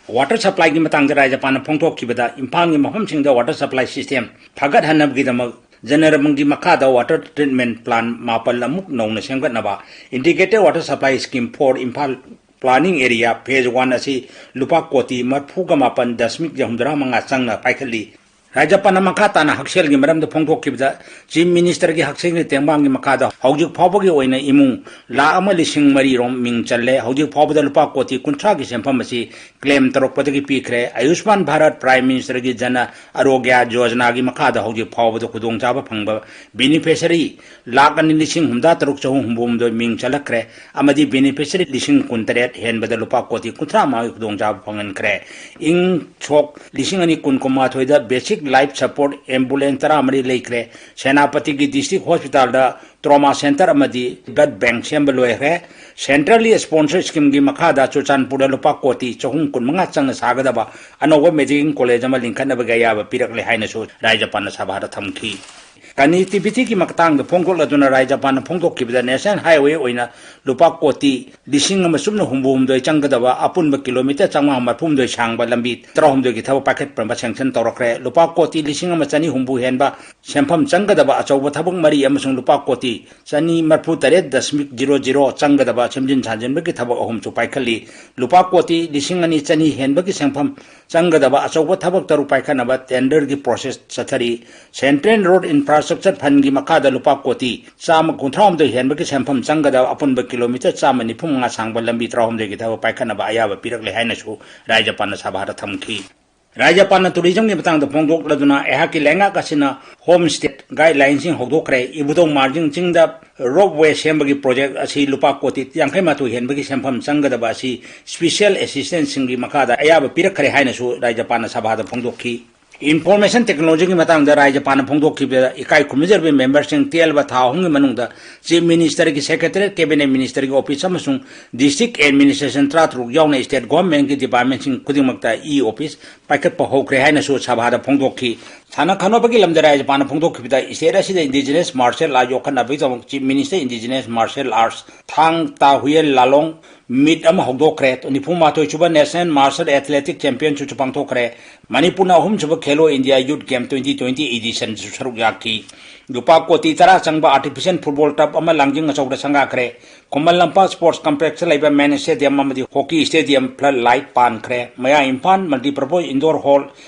Water supply ꯒꯤ ꯃꯇꯥꯡꯗ ꯔꯥꯖ꯭ꯌꯄꯥꯜꯅ ꯐꯣꯡꯗꯣꯛꯈꯤꯕꯗ, ꯏꯝꯐꯥꯜꯒꯤ ꯃꯐꯝꯁꯤꯡꯗ water supply system ꯐꯒꯠꯍꯟꯅꯕꯒꯤꯗꯃꯛ ꯖꯅꯔꯃꯪꯒꯤ ꯃꯈꯥꯗ water treatment plant ꯃꯥꯄꯜ ꯑꯃꯨꯛ ꯅꯧꯅ ꯁꯦꯝꯒꯠꯅꯕ Integrated Water Supply Scheme for Imphal Planning Area Phase one ꯑꯁꯤ ꯂꯨꯄꯥ ꯀꯣꯇꯤ ꯃꯔꯤꯐꯨꯒ ꯃꯥꯄꯜ ꯗꯁꯃꯤꯛ ꯍꯨꯝꯗ꯭ꯔꯥ ꯃꯉꯥ ꯆꯪꯅ ꯄꯥꯏꯈꯠꯂꯤ꯫ ꯔꯥꯖ꯭ꯌꯄꯥꯜꯅ ꯃꯈꯥ ꯇꯥꯅ ꯍꯛꯁꯦꯜꯒꯤ ꯃꯔꯝꯗ ꯐꯣꯡꯗꯣꯛꯈꯤꯕꯗ, Chief Minister ꯒꯤ ꯍꯛꯁꯦꯜꯒꯤ ꯇꯦꯡꯕꯥꯡꯒꯤ ꯃꯈꯥꯗ ꯍꯧꯖꯤꯛ ꯐꯥꯎꯕꯒꯤ ꯑꯣꯏꯅ ꯏꯃꯨꯡ ꯂꯥꯈ ꯑꯃ ꯂꯤꯁꯤꯡ ꯃꯔꯤ ꯔꯣꯝ ꯃꯤꯡ ꯆꯜꯂꯦ꯫ ꯍꯧꯖꯤꯛ ꯐꯥꯎꯕꯗ ꯂꯨꯄꯥ ꯀꯣꯇꯤ ꯀꯨꯟꯊ꯭ꯔꯥꯒꯤ ꯁꯦꯟꯐꯝ ꯑꯁꯤ claim ꯇꯧꯔꯛꯄꯗꯒꯤ ꯄꯤꯈ꯭ꯔꯦ꯫ ꯑꯌꯨꯁꯃꯥꯟ ꯚꯥꯔꯠ Prime Minister ꯒꯤ ꯖꯅ ꯑꯔꯣꯒ꯭ꯌ ꯌꯣꯖꯅꯥꯒꯤ ꯃꯈꯥꯗ ꯍꯧꯖꯤꯛ ꯐꯥꯎꯕꯗ ꯈꯨꯗꯣꯡꯆꯥꯕ ꯐꯪꯕ beneficiary ꯂꯥꯈ ꯑꯅꯤ ꯂꯤꯁꯤꯡ ꯍꯨꯝꯐꯨꯇꯔꯨꯛ ꯆꯍꯨꯝ ꯍꯨꯝꯐꯨꯍꯨꯝꯗꯣꯏ ꯃꯤꯡ ꯆꯜꯂꯛꯈ꯭ꯔꯦ ꯑꯃꯗꯤ beneficiary ꯂꯤꯁꯤꯡ ꯀꯨꯟꯇꯔꯦꯠ ꯍꯦꯟꯕꯗ ꯂꯨꯄꯥ ꯀꯣꯇꯤ ꯀꯨꯟꯊ꯭ꯔꯥ ꯃꯉꯥꯒꯤ ꯈꯨꯗꯣꯡꯆꯥꯕ ꯐꯪꯍꯟꯈ꯭ꯔꯦ꯫ ꯏꯪ ꯁꯣꯛ ꯂꯤꯁꯤꯡ ꯑꯅꯤ ꯀꯨꯟ ꯀꯨꯟꯃꯥꯊꯣꯏꯗ basic life support ambulance ꯇꯔꯥꯃꯔꯤ ꯂꯩꯈ꯭ꯔꯦ꯫ ꯁꯦꯅꯥꯄꯇꯤꯒꯤ district hospital ꯗ trauma center ꯑꯃꯗꯤ blood bank ꯁꯦꯝꯕ ꯂꯣꯏꯈ꯭ꯔꯦ꯫ Centrally sponsor scheme ꯒꯤ ꯃꯈꯥꯗ ꯆꯨꯔꯆꯥꯟꯄꯨꯔꯗ ꯂꯨꯄꯥ ꯀꯣꯇꯤ ꯆꯍꯨꯝ ꯀꯨꯟꯃꯉꯥ ꯆꯪꯅ ꯁꯥꯒꯗꯕ ꯑꯅꯧꯕ medical college ꯑꯃ ꯂꯤꯡꯈꯠꯅꯕꯒꯤ ꯑꯌꯥꯕ ꯄꯤꯔꯛꯂꯦ ꯍꯥꯏꯅꯁꯨ ꯔꯥꯖ꯭ꯌꯄꯥꯜꯅ ꯁꯚꯥꯗ ꯊꯝꯈꯤ꯫ Connectivity ꯒꯤ ꯃꯇꯥꯡꯗ ꯐꯣꯡꯗꯣꯛꯂꯗꯨꯅ ꯔꯥꯖ꯭ꯌꯄꯥꯜꯅ ꯐꯣꯡꯗꯣꯛꯈꯤꯕꯗ, national highway ꯑꯣꯏꯅ ꯂꯨꯄꯥ ꯀꯣꯇꯤ ꯂꯤꯁꯤꯡ ꯑꯃ ꯆꯨꯝꯅ ꯍꯨꯝꯐꯨ ꯍꯨꯝꯗꯣꯏ ꯆꯪꯒꯗꯕ ꯑꯄꯨꯟꯕ kilometre ꯆꯥꯝꯃꯉꯥ ꯃꯔꯤꯐꯨ ꯍꯨꯝꯗꯣꯏ ꯁꯥꯡꯕ ꯂꯝꯕꯤ ꯇꯔꯥꯍꯨꯝꯗꯣꯏꯒꯤ ꯊꯕꯛ ꯄꯥꯏꯈꯠꯄ sanction ꯇꯧꯔꯛꯈ꯭ꯔꯦ꯫ ꯂꯨꯄꯥ ꯀꯣꯇꯤ ꯂꯤꯁꯤꯡ ꯑꯃ ꯆꯅꯤ ꯍꯨꯝꯐꯨ ꯍꯦꯟꯕ ꯁꯦꯟꯐꯝ ꯆꯪꯒꯗꯕ ꯑꯆꯧꯕ ꯊꯕꯛ ꯃꯔꯤ ꯑꯃꯁꯨꯡ ꯂꯨꯄꯥ ꯀꯣꯇꯤ ꯆꯅꯤ ꯃꯔꯤꯐꯨ ꯇꯔꯦꯠ ꯗꯁꯃꯤꯛ ꯖꯤꯔꯣ ꯖꯤꯔꯣ ꯆꯪꯒꯗꯕ ꯁꯦꯝꯖꯤꯟ ꯁꯥꯖꯤꯟꯕꯒꯤ ꯊꯕꯛ ꯑꯍꯨꯝꯁꯨ ꯄꯥꯏꯈꯠꯂꯤ꯫ ꯂꯨꯄꯥ ꯀꯣꯇꯤ ꯂꯤꯁꯤꯡ ꯑꯅꯤ ꯆꯅꯤ ꯍꯦꯟꯕꯒꯤ ꯁꯦꯟꯐꯝ ꯆꯪꯒꯗꯕ ꯑꯆꯧꯕ ꯊꯕꯛ ꯇꯔꯨꯛ ꯄꯥꯏꯈꯠꯅꯕ tender ꯒꯤ process ꯆꯠꯊꯔꯤ꯫ Central Road Infrastructure ꯁꯛꯆꯠ ꯐꯟꯒꯤ ꯃꯈꯥꯗ ꯂꯨꯄꯥ ꯀꯣꯇꯤ ꯆꯥꯝꯃ ꯀꯨꯟꯊ꯭ꯔꯥ ꯍꯨꯝꯗꯣꯏ ꯍꯦꯟꯕꯒꯤ ꯁꯦꯟꯐꯝ ꯆꯪꯒꯗꯕ ꯑꯄꯨꯟꯕ ꯀꯤꯂꯣꯃꯤꯇꯔ ꯆꯥꯝꯃ ꯅꯤꯐꯨ ꯃꯉꯥ ꯁꯥꯡꯕ ꯂꯝꯕꯤ ꯇꯔꯥꯍꯨꯝꯗꯣꯏꯒꯤ ꯊꯕꯛ ꯄꯥꯏꯈꯠꯅꯕ ꯑꯌꯥꯕ ꯄꯤꯔꯛꯂꯦ ꯍꯥꯏꯅꯁꯨ ꯔꯥꯖ꯭ꯌꯄꯥꯜꯅ ꯁꯚꯥꯗ ꯊꯝꯈꯤ꯫ ꯔꯥꯖ꯭ꯌꯄꯥꯜꯅ ꯇꯨꯔꯤꯖꯝꯒꯤ ꯃꯇꯥꯡꯗ ꯐꯣꯡꯗꯣꯛꯂꯗꯨꯅ, ꯑꯩꯍꯥꯛꯀꯤ ꯂꯩꯉꯥꯛ ꯑꯁꯤꯅ ꯍꯣꯝ ꯁ꯭ꯇꯦ ꯒꯥꯏꯗꯂꯥꯏꯟꯁꯤꯡ ꯍꯧꯗꯣꯛꯈ꯭ꯔꯦ꯫ ꯏꯕꯨꯙꯧ ꯃꯥꯔꯖꯤꯡ ꯆꯤꯡꯗ ꯔꯣꯞꯋꯦ ꯁꯦꯝꯕꯒꯤ ꯄ꯭ꯔꯣꯖꯦꯛ ꯑꯁꯤ ꯂꯨꯄꯥ ꯀꯣꯇꯤ ꯌꯥꯡꯈꯩ ꯃꯥꯊꯣꯏ ꯍꯦꯟꯕꯒꯤ ꯁꯦꯟꯐꯝ ꯆꯪꯒꯗꯕ ꯑꯁꯤ ꯁ꯭ꯄꯤꯁꯦꯜ ꯑꯦꯁꯤꯁꯇꯦꯟꯁꯁꯤꯡꯒꯤ ꯃꯈꯥꯗ ꯑꯌꯥꯕ ꯄꯤꯔꯛꯈ꯭ꯔꯦ ꯍꯥꯏꯅꯁꯨ ꯔꯥꯖ꯭ꯌꯄꯥꯜꯅ ꯁꯚꯥꯗ ꯐꯣꯡꯗꯣꯛꯈꯤ꯫ ꯏꯟꯐꯣꯔꯃꯦꯁꯟ ꯇꯦꯛꯅꯣꯂꯣꯖꯤꯒꯤ ꯃꯇꯥꯡꯗ ꯔꯥꯖ꯭ꯌꯄꯥꯜꯅ ꯐꯣꯡꯗꯣꯛꯈꯤꯕꯗ, ꯏꯀꯥꯏ ꯈꯨꯝꯅꯖꯔꯕ ꯃꯦꯝꯕꯔꯁꯤꯡ, ꯇꯦꯜꯂꯕ ꯊꯥ ꯑꯍꯨꯝꯒꯤ ꯃꯅꯨꯡꯗ ꯆꯤꯐ ꯃꯤꯅꯤꯁꯇꯔꯒꯤ ꯁꯦꯀ꯭ꯔꯦꯇꯔꯤꯌꯦꯠ, ꯀꯦꯕꯤꯅꯦꯠ ꯃꯤꯅꯤꯁꯇꯔꯒꯤ ꯑꯣꯐꯤꯁ ꯑꯃꯁꯨꯡ ꯗꯤꯁꯇ꯭ꯔꯤꯛ ꯑꯦꯗꯃꯤꯅꯤꯁꯇ꯭ꯔꯦꯁꯟ ꯇꯔꯥꯇꯔꯨꯛ ꯌꯥꯎꯅ ꯁ꯭ꯇꯦꯠ ꯒꯣꯚꯔꯟꯃꯦꯟꯠꯀꯤ ꯗꯤꯄꯥꯔꯠꯃꯦꯟꯠꯁꯤꯡ ꯈꯨꯗꯤꯡꯃꯛꯇ ꯏ ꯑꯣꯐꯤꯁ ꯄꯥꯏꯈꯠꯄ ꯍꯧꯈ꯭ꯔꯦ ꯍꯥꯏꯅꯁꯨ ꯁꯚꯥꯗ ꯐꯣꯡꯗꯣꯛꯈꯤ꯫ ꯁꯥꯟꯅ ꯈꯣꯠꯅꯕꯒꯤ ꯂꯝꯗ ꯔꯥꯖ꯭ꯌꯄꯥꯜꯅ ꯐꯣꯡꯗꯣꯛꯈꯤꯕꯗ, ꯁ꯭ꯇꯦꯠ ꯑꯁꯤꯗ ꯏꯟꯗꯤꯖꯤꯅꯁ ꯃꯥꯔꯁꯤꯌꯦꯜ ꯑꯥꯔꯠ ꯌꯣꯛꯈꯠꯅꯕꯒꯤꯗꯃꯛ chief minister indigenous martial arts Thang Ta Huiyen ꯂꯥꯂꯣꯡ ꯃꯤꯠ ꯑꯃ ꯍꯧꯗꯣꯛꯈ꯭ꯔꯦ꯫ ꯅꯤꯐꯨ ꯃꯥꯊꯣꯏ ꯁꯨꯕ ꯅꯦꯁꯅꯦꯜ ꯃꯥꯔꯁꯤꯌꯦꯜ ꯑꯦꯊꯂꯦꯇꯤꯛ ꯆꯦꯝꯄꯤꯌꯟꯁꯤꯞꯁꯨ ꯄꯥꯡꯊꯣꯛꯈ꯭ꯔꯦ꯫ ꯃꯅꯤꯄꯨꯔꯅ ꯑꯍꯨꯝꯁꯨꯕ ꯈꯦꯂꯣ ꯏꯟꯗꯤꯌꯥ ꯌꯨꯠ ꯒꯦꯝ ꯇ꯭ꯋꯦꯟꯇꯤ ꯇ꯭ꯋꯦꯟꯇꯤ ꯏꯗꯤꯁꯟꯁꯨ ꯁꯔꯨꯛ ꯌꯥꯈꯤ꯫ ꯂꯨꯄꯥ ꯀꯣꯇꯤ ꯇꯔꯥ ꯆꯪꯕ ꯑꯥꯔꯇꯤꯐꯤꯁꯤꯌꯦꯜ ꯐꯨꯠꯕꯣꯜ ꯇꯔꯐ ꯑꯃ ꯂꯥꯡꯖꯤꯡ ꯑꯆꯧꯕꯗ ꯁꯪꯒꯥꯈ꯭ꯔꯦ꯫ ꯈꯨꯃꯟ ꯂꯝꯄꯥꯛ ꯁ꯭ꯄꯣꯔꯠꯁ ꯀꯝꯄ꯭ꯂꯦꯛꯁꯇ ꯂꯩꯕ ꯃꯦꯟ ꯁ꯭ꯇꯦꯗꯤꯌꯝ ꯑꯃꯗꯤ ꯍꯣꯀꯤ ꯁ꯭ꯇꯦꯗꯤꯌꯝ ꯐ꯭ꯂꯗ ꯂꯥꯏꯠ ꯄꯥꯟꯈ꯭ꯔꯦ꯫ ꯃꯌꯥꯏ ꯏꯝꯐꯥꯜ ꯃꯜꯇꯤꯄꯔꯄꯣꯖ ꯏꯟꯗꯣꯔ ꯍꯣꯜ,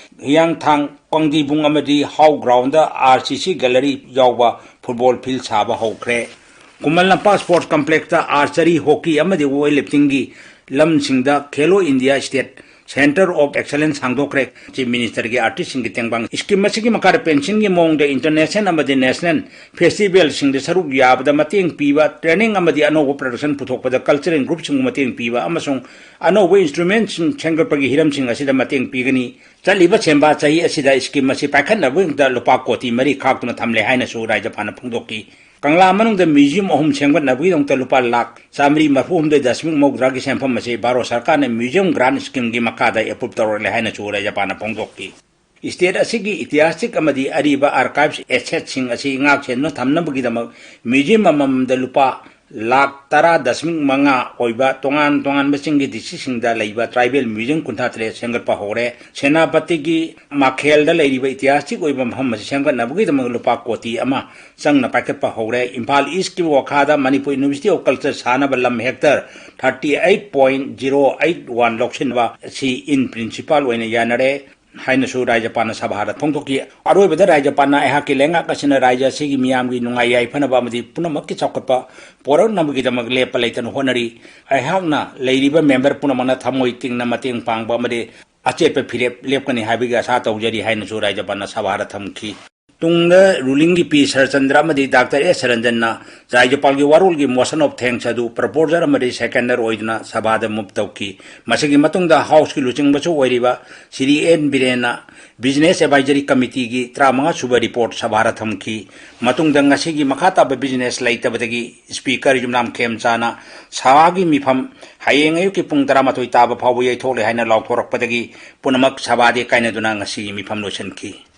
ꯍꯤꯌꯥꯡꯊꯥꯡ ꯀꯪꯗꯤꯕꯨꯡ ꯑꯃꯗꯤ ꯍꯥꯎ ꯒ꯭ꯔꯥꯎꯟꯗ ꯑꯥꯔ ꯁꯤ ꯁꯤ ꯒꯦꯂꯔꯤ ꯌꯥꯎꯕ ꯐꯨꯠꯕꯣꯜ ꯐꯤꯜꯗ ꯁꯥꯕ ꯍꯧꯈ꯭ꯔꯦ꯫ ꯈꯨꯃꯟ ꯂꯝꯄꯥꯛ ꯁ꯭ꯄꯣꯔꯠꯁ ꯀꯝꯄ꯭ꯂꯦꯛꯁꯇ ꯑꯥꯔꯆꯔꯤ, ꯍꯣꯀꯤ ꯑꯃꯗꯤ ꯋꯦꯠ ꯂꯤꯐꯇꯤꯡꯒꯤ ꯂꯝꯁꯤꯡꯗ Khelo India state centre of excellence ꯍꯥꯡꯗꯣꯛꯈ꯭ꯔꯦ꯫ ꯆꯤꯐ ꯃꯤꯅꯤꯁꯇꯔꯒꯤ ꯑꯥꯔꯇꯤꯁꯁꯤꯡꯒꯤ ꯇꯦꯡꯕꯥꯡ ꯁ꯭ꯀꯤꯝ ꯑꯁꯤꯒꯤ ꯃꯈꯥꯗ ꯄꯦꯟꯁꯤꯜꯒꯤ ꯃꯑꯣꯡꯗ ꯏꯟꯇꯔꯅꯦꯁꯅꯦꯜ ꯑꯃꯗꯤ ꯅꯦꯁꯅꯦꯜ ꯐꯦꯁꯇꯤꯚꯦꯜꯁꯤꯡꯗ ꯁꯔꯨꯛ ꯌꯥꯕꯗ ꯃꯇꯦꯡ ꯄꯤꯕ, ꯇ꯭ꯔꯦꯅꯤꯡ ꯑꯃꯗꯤ ꯑꯅꯧꯕ ꯄ꯭ꯔꯗꯛꯁꯟ ꯄꯨꯊꯣꯛꯄꯗ ꯀꯜꯆꯔꯦꯜ ꯒ꯭ꯔꯨꯞꯁꯤꯡꯕꯨ ꯃꯇꯦꯡ ꯄꯤꯕ ꯑꯃꯁꯨꯡ ꯑꯅꯧꯕ ꯏꯟꯁꯇ꯭ꯔꯨꯃꯦꯟꯠꯁꯤꯡ ꯁꯦꯝꯒꯠꯄꯒꯤ ꯍꯤꯔꯝꯁꯤꯡ ꯑꯁꯤꯗ ꯃꯇꯦꯡ ꯄꯤꯒꯅꯤ꯫ ꯆꯠꯂꯤꯕ ꯁꯦꯟꯕꯥ ꯆꯍꯤ ꯑꯁꯤꯗ ꯁ꯭ꯀꯤꯝ ꯑꯁꯤ ꯄꯥꯏꯈꯠꯅꯕꯒꯤꯗꯃꯛꯇ ꯂꯨꯄꯥ ꯀꯣꯇꯤ ꯃꯔꯤ ꯈꯥꯛꯇꯨꯅ ꯊꯝꯂꯦ ꯍꯥꯏꯅꯁꯨ ꯔꯥꯖ꯭ꯌꯄꯥꯜꯅ ꯐꯣꯡꯗꯣꯛꯈꯤ꯫ ꯀꯪꯂꯥ ꯃꯅꯨꯡꯗ ꯃ꯭ꯌꯨꯖꯤꯌꯝ ꯑꯍꯨꯝ ꯁꯦꯝꯒꯠꯅꯕꯒꯤꯗꯃꯛꯇ ꯂꯨꯄꯥ ꯂꯥꯈ ꯆꯥꯃꯔꯤ ꯃꯔꯐꯨ ꯍꯨꯝꯗꯣꯏ ꯗꯁꯃꯤꯛ ꯃꯧꯗ꯭ꯔꯥꯒꯤ ꯁꯦꯟꯐꯝ ꯑꯁꯤ ꯚꯥꯔꯠ ꯁꯔꯀꯥꯔꯅ ꯃ꯭ꯌꯨꯖꯤꯌꯝ ꯒ꯭ꯔꯥꯟꯠ ꯁ꯭ꯀꯤꯝꯒꯤ ꯃꯈꯥꯗ ꯑꯦꯄ꯭ꯔꯨꯚ ꯇꯧꯔꯛꯂꯦ ꯍꯥꯏꯅꯁꯨ ꯔꯥꯖ꯭ꯌꯄꯥꯜꯅ ꯐꯣꯡꯗꯣꯛꯈꯤ꯫ ꯁ꯭ꯇꯦꯠ ꯑꯁꯤꯒꯤ ꯏꯇꯤꯍꯥꯁꯤꯛ ꯑꯃꯗꯤ ꯑꯔꯤꯕ ꯑꯥꯔꯀꯥꯏꯚꯁ ꯑꯦꯁꯦꯠꯁꯤꯡ ꯑꯁꯤ ꯉꯥꯛ ꯁꯦꯟꯗꯨꯅ ꯊꯝꯅꯕꯒꯤꯗꯃꯛ ꯃ꯭ꯌꯨꯖꯤꯌꯝ ꯑꯃꯃꯝꯗ ꯂꯨꯄꯥ ꯂꯥꯈ ꯇꯔꯥ ꯗꯁꯃꯤꯛ ꯃꯉꯥ ꯑꯣꯏꯕ ꯇꯣꯉꯥꯟ ꯇꯣꯉꯥꯟꯕ ꯆꯤꯡꯒꯤ ꯗꯤꯁꯇ꯭ꯔꯤꯛꯁꯤꯡꯗ ꯂꯩꯕ ꯇ꯭ꯔꯥꯏꯕꯦꯜ ꯃ꯭ꯌꯨꯖꯤꯌꯝ ꯀꯨꯟꯊ꯭ꯔꯥ ꯇꯔꯦꯠ ꯁꯦꯝꯒꯠꯄ ꯍꯧꯔꯦ꯫ ꯁꯦꯅꯥꯄꯇꯤꯒꯤ ꯃꯥꯈꯦꯜꯗ ꯂꯩꯔꯤꯕ ꯏꯇꯤꯍꯥꯁꯤꯛ ꯑꯣꯏꯕ ꯃꯐꯝ ꯑꯁꯤ ꯁꯦꯝꯒꯠꯅꯕꯒꯤꯗꯃꯛ ꯂꯨꯄꯥ ꯀꯣꯇꯤ ꯑꯃ ꯆꯪꯅ ꯄꯥꯏꯈꯠꯄ ꯍꯧꯔꯦ꯫ ꯏꯝꯐꯥꯜ ꯏꯁ꯭ꯠꯀꯤ ꯋꯥꯈꯥꯗ ꯃꯅꯤꯄꯨꯔ ꯌꯨꯅꯤꯚꯔꯁꯤꯇꯤ ꯑꯣꯐ ꯀꯜꯆꯔ ꯁꯥꯅꯕ ꯂꯝ hectare thirty eight point zero eight one ꯂꯧꯁꯤꯟꯕ ꯑꯁꯤ ꯏꯟ ꯄ꯭ꯔꯤꯟꯁꯤꯄꯥꯜ ꯑꯣꯏꯅ ꯌꯥꯅꯔꯦ꯫ ꯍꯥꯏꯅꯁꯨ ꯔꯥꯖ꯭ꯌꯄꯥꯜꯅ ꯁꯚꯥꯗ ꯐꯣꯡꯗꯣꯛꯈꯤ꯫ ꯑꯔꯣꯏꯕꯗ ꯔꯥꯖ꯭ꯌꯄꯥꯜꯅ ꯑꯩꯍꯥꯛꯀꯤ ꯂꯩꯉꯥꯛ ꯑꯁꯤꯅ ꯔꯥꯖ꯭ꯌ ꯑꯁꯤꯒꯤ ꯃꯤꯌꯥꯝꯒꯤ ꯅꯨꯡꯉꯥꯏ ꯌꯥꯏꯐꯅꯕ ꯑꯃꯗꯤ ꯄꯨꯝꯅꯃꯛꯀꯤ ꯆꯥꯎꯈꯠꯄ ꯄꯣꯔꯛꯅꯕꯒꯤꯗꯃꯛ ꯂꯦꯞꯄ ꯂꯩꯇꯅ ꯍꯣꯠꯅꯔꯤ꯫ ꯑꯩꯍꯥꯛꯅ ꯂꯩꯔꯤꯕ member ꯄꯨꯝꯅꯃꯛꯅ ꯊꯃꯣꯏ ꯇꯤꯡꯅ ꯃꯇꯦꯡ ꯄꯥꯡꯕ ꯑꯃꯗꯤ ꯑꯆꯦꯠꯄ ꯐꯤꯔꯦꯞ ꯂꯦꯞꯀꯅꯤ ꯍꯥꯏꯕꯒꯤ ꯑꯥꯁꯥ ꯇꯧꯖꯔꯤ ꯍꯥꯏꯅꯁꯨ ꯔꯥꯖ꯭ꯌꯄꯥꯜꯅ ꯁꯚꯥꯗ ꯊꯝꯈꯤ꯫ ꯇꯨꯡꯗ rulingꯒꯤ ꯄꯤ ꯁꯔꯆꯟꯗ꯭ꯔ ꯑꯃꯗꯤ ꯗꯥꯛꯇꯔ ꯑꯦꯁ ꯁꯔꯟꯖꯟꯅ ꯔꯥꯖ꯭ꯌꯄꯥꯜꯒꯤ ꯋꯥꯔꯣꯜꯒꯤ motion of thanks ꯑꯗꯨ proposer ꯑꯃꯗꯤ seconder ꯑꯣꯏꯗꯨꯅ ꯁꯚꯥꯗ move ꯇꯧꯈꯤ꯫ ꯃꯁꯤꯒꯤ ꯃꯇꯨꯡꯗ Houseꯀꯤ ꯂꯨꯆꯤꯡꯕꯁꯨ ꯑꯣꯏꯔꯤꯕ ꯁ꯭ꯔꯤ ꯑꯦꯟ ꯕꯤꯔꯦꯟꯅ Business Advisory Committeeꯒꯤ ꯇꯔꯥꯃꯉꯥ ꯁꯨꯕ report ꯁꯚꯥꯗ ꯊꯝꯈꯤ꯫ ꯃꯇꯨꯡꯗ ꯉꯁꯤꯒꯤ ꯃꯈꯥ ꯇꯥꯕ business ꯂꯩꯇꯕꯗꯒꯤ Speaker ꯌꯨꯝꯅꯥꯝ ꯈꯦꯝꯆꯥꯅ ꯁꯚꯥꯒꯤ ꯃꯤꯐꯝ ꯍꯌꯦꯡ ꯑꯌꯨꯛꯀꯤ ꯄꯨꯡ ꯇꯔꯥꯃꯥꯊꯣꯏ ꯇꯥꯕ ꯐꯥꯎꯕ ꯌꯩꯊꯣꯛꯂꯦ ꯍꯥꯏꯅ ꯂꯥꯎꯊꯣꯔꯛꯄꯗꯒꯤ ꯄꯨꯝꯅꯃꯛ ꯁꯚꯥꯗꯤ ꯀꯥꯏꯅꯗꯨꯅ ꯉꯁꯤꯒꯤ ꯃꯤꯐꯝ ꯂꯣꯏꯁꯤꯟꯈꯤ꯫